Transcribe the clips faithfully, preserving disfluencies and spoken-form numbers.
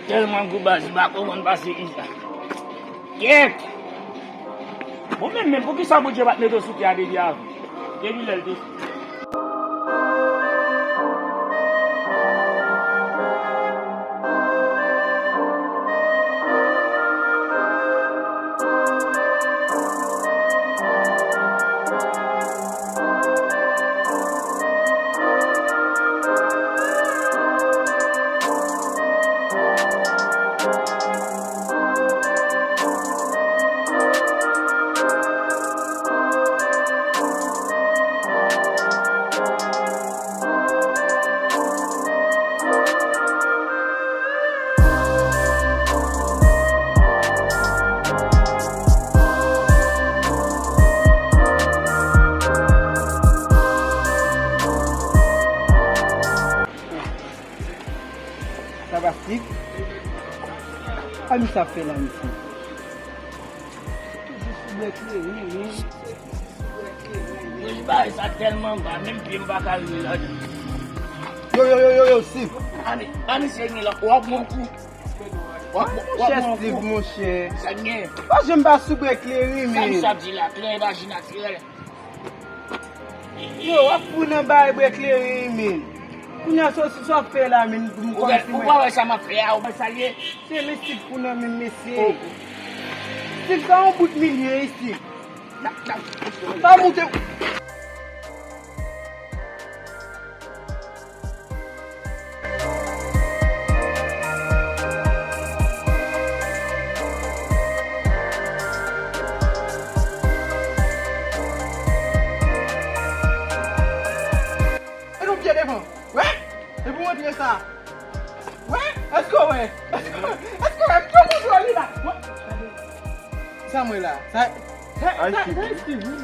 Tèlman gou baz, m pa konprann pase kisa. Kèt! Bon, men, men poukisa Bondye pa t mete w sou tè a depi avan? Depi lè l te Sa pa Steve? Sa misye ap fè la, mesye? Toujou sou bèk li, wi, wi. Wi, bagay sa tèlman ba, menm pye m pa ka rive ladan. Yo, yo, yo, yo, yo, Steve. Ani, ani, se gen la, w ap pran kou. W ap, w ap pran kou. Monchè Steve, monchè. Sa gen. Pa janm pa sou bèk li, wi, men. Sa misye ap di la, kleren pa ji natirèl. Yo, w ap fou nan bay brèk leren, men. Kounye a, sa, sa w ap fè la, men, pou m kòmanse, men. Ou pa wè sa m ap fè a, ou wè sa l ye? Se men Steve fou nan men, mesye. Steve, sa yon bout milye, Steve. Sa moute. Mete yon pye devan. Wè? Epi w antre sa. Wè? Èske w wè? Èske w wè? Èske w wè? M tou kontwole la. Wè? Sa mwen la. Sa, sa, sa, sa Steve, wi.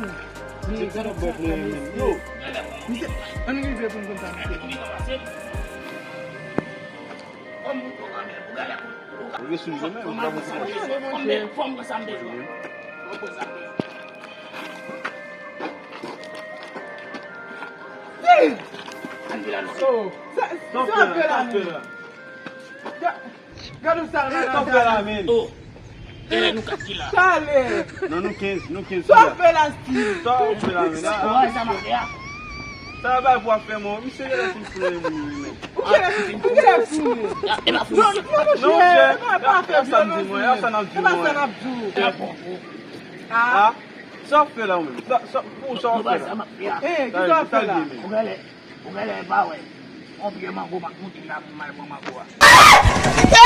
Men gade sa, men yo. Misye, ann rive pou n konn sa misye. Ou gen sou li menm, ou pa konn sa. Fòm nan sa m bezwen. Sa, sa fè la menm. Gade w sa nan fè la, men. Oh. Genlè nou kat ki la. Chale. Non, nou kenz, nou kenz. Sa w fè la, Steve? Sa w fè la, men? Sa w bay pou ap fè mwen? Misye genlè fin fou nan moun, men. Ou genlè, ou genlè fou, men. Non, non, monchè, e pa, e pa fè sa m di mwen, e pa sa n ap di mwen. E pa sa n ap di w. Ah, sa w fè la, ou menm? Sa, sa, pou sa w fè la? Eh, ki sa w fè la? Ou genlè, ou genlè pa wè. On pye mango m ap moute la pou m al pran mango a.